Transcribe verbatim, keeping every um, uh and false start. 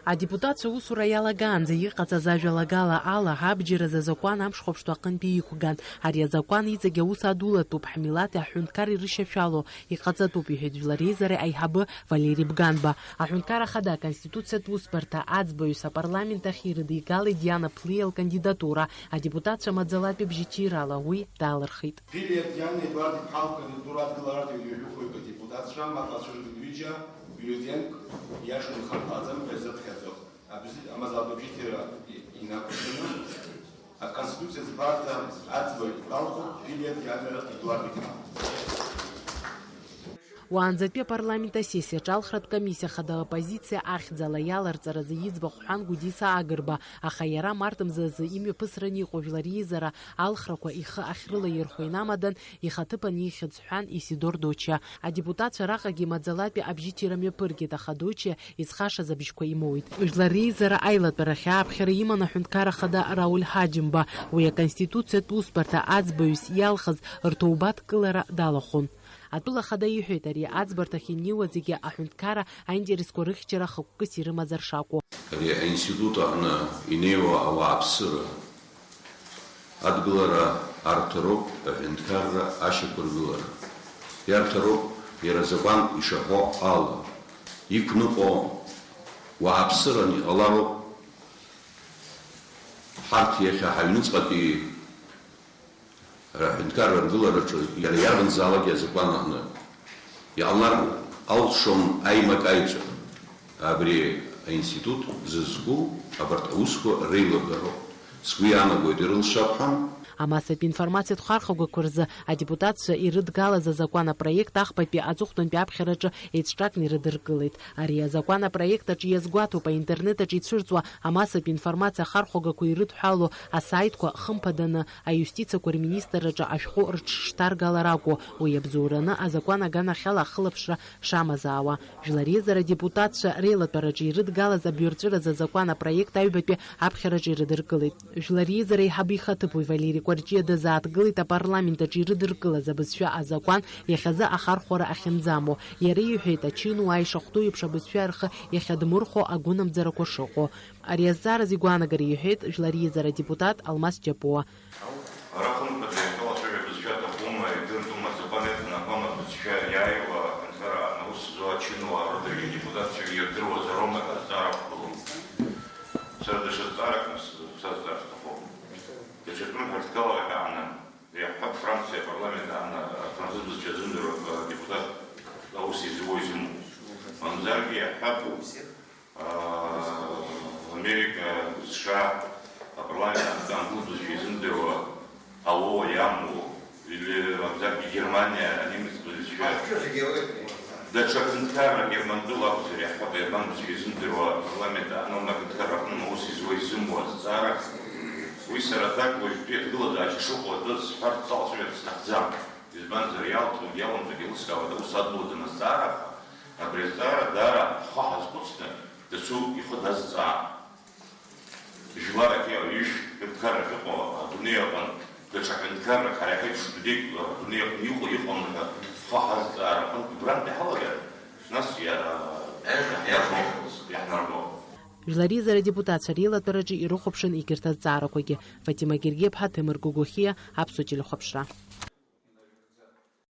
Адепутатцәа аусура иалагаанӡа иҟаҵаз ажәалагала ала, абџьар азы азакәан амшхәаԥштәы аҟынтәи иқәган. Ари азакәан иҵегь аус адулатәуп, ҳмилаҭи аҳәынҭқарреи рышьашәало иҟаҵатәуп, иҳәеит Жәлар Реизара аиҳабы Валери Бганба. Аҳәынҭқар ахада Аконституциатә усбарҭа аӡбаҩыс апарламент ахь ирыдигалеит Диана Плиа лкандидатура. Адепутатцәа маӡалатәи бжьыҭирала уи далырхит. Ԥилиа Диана Едуард-иԥҳа лкандидатура адгыларатәи ҩажәихәҩык адепутатцәа, мап ацәыргеит ҩыџьа, бюллетенк иашаны ихарҭәааӡам ҳәа изыԥхьаӡо. Абзи-, амаӡала бжьыҭира и-, инақәыршәаны, Аконституциа збарҭа аӡбаҩ далхуп Ԥилиа Диана Едуард-иԥҳа. Уаанӡатәи апарламент асессиаҿы алхратә комиссиа хада аоппозициа ахьӡала иаларҵаразы иӡбахә ҳәан Гәдиса Агрба, аха иара март мзазы имҩаԥысран иҟоу Жәлар Реизара алхрақәа ихы ахьрылаирхәо инамадан, ихаҭыԥан ихьӡ ҳәан Исидор Дочиа. Адепутатцәа раҟагьы маӡалатәи абжьыҭира мҩаԥыргеит, аха Дочиа изхашаз абжьқәа имоуит. Жәлар Реизара аилатәарахь ааԥхьара иман аҳәынҭқар ахада Рауль Ҳаџьымба. Уи Аконституциатә усбарҭа аӡбаҩыс иалхыз рҭоубаҭкылара далахәын. Атәыла ахада иҳәеит, ари аӡбарҭахь инеиуа зегьы аҳәынҭқарра аинтересқәа рыхьчара хықәкыс ирымазар шакәу. Ари аинститут аҟны инеиуа ауааԥсыра адгылара арҭароуп, аҳәынҭқарра ашьақәыргылара иарҭароуп, иара азакәан ишаҳәо ала, иқәныҟәо уааԥсыран иҟалароуп. Ҳарҭ иахьа ҳаҩныҵҟатәи Аҳәынҭқарра аргылараҿы иара иарбанзаалак азакәан аҟны иҟалар алшом аимак-аиҿак. Абри аинститут зызку абарҭ аусқәа реилагароуп. Сгәы иаанагоит, ирылшап ҳәа. Амассатә информациатә хархәагақәа рзы адепутатцәа ирыдгалаз азакәан апроект ахԥатәи аҵыхәтәантәи аԥхьараҿы еиҿҿакны ирыдыркылеит. Ари азакәан апроект аҿы иазгәаҭоуп аинтернет аҿы ицәырҵуа амассатә информациа ахархәагақәа ирыдҳәалоу асаитқәа хымԥаданы аиустициақәа рминистрраҿы ашәҟәы рыҽшҭаргалар акәу, уи иабзоураны азакәан аганахьала ахылаԥшра шамазаауа. Жәлар Реизара адепутатцәа реилатәараҿы ирыдгалаз абҩарҵәыразы азакәан апроект аҩбатәи аԥхьараҿы ирыдыркылеит. Жәлар Реизара аиҳабы ихаҭыԥуаҩ Валери Кәарҷиа дазааҭгылеит апарламент аҿы ирыдыркылаз абызшәа азакәан иахьазы ахархәара ахьынӡамоу. Иара иҳәеит, ачынуаа ишахәҭоу еиԥш абызшәа рхы иахьадмырхәо агәынамӡарақәа шыҟоу. Ари азҵаараз игәаанагара иҳәеит Жәлар Реизара адепутат Алмас Џьапуа. Ара хымԥада иахьалацәажәо абызшәа аҭахума, идыртәума, азакәан иаҵанакуама абызшәа иааиуа аҳәынҭқарра аҟны аус зуа ачынуаа рыдагьы адепутатцәагьы ирдыруазароума ҳәа азҵаара ақәгылоуп. Сара даҽа зҵаарак сазҵаар сҭахуп. Даҽакы ҳәарҭкала ҳәа аҟны, иаҳҳәап, Франциа апарламент аҟны афранцыз бызшәа зымдыруа адепутат аус изуо изымоу. Мамзаргьы иаҳҳәап, Америка, США апарламент аҟны ангылӡозшәа изымдыруа ауоу иамоу, или мамзаргьы Германия анемец бызшәа. Даҽа ҳәынҭқарра германтәыла акәзар, иаҳҳәап, аерман бызшәа изымдыруа апарламент аҟны, аҳәынҭқарра аҟны аус изуа изымуа азҵаара. Уи сара аҭак уажәтәи аҭагылазаашьа шыҟоу атәы сҳәарц салацәажәарц сҭахӡам. Избанзар, иалҵуагь иалымҵуагь еилыскаауеит аус адулаӡам азҵаара, аха абри азҵаара даара ҳхы ҳазхәыцны дасу ихы дазҵаа. Жәларак иаҩышә ҳәынҭқарра ахьыҟоу адунеи аҟны даҽа ҳәынҭқаррак ҳара иҳаиԥш дунеик адунеи аҟны иҟоу иҟам ҳәа ҳхы ҳазҵаар аҟынтә убрантә иҳалагар, нас иа-, иаҳнарбо, иаҳнарбо. Жәлар Реизара адепутатцәа реилатәараҿы ирыхәаԥшын егьырҭ азҵаарақәагьы. Фатима Гергиаԥҳа, Ҭемыр Гогохиа, Аԥсуа телехәаԥшра.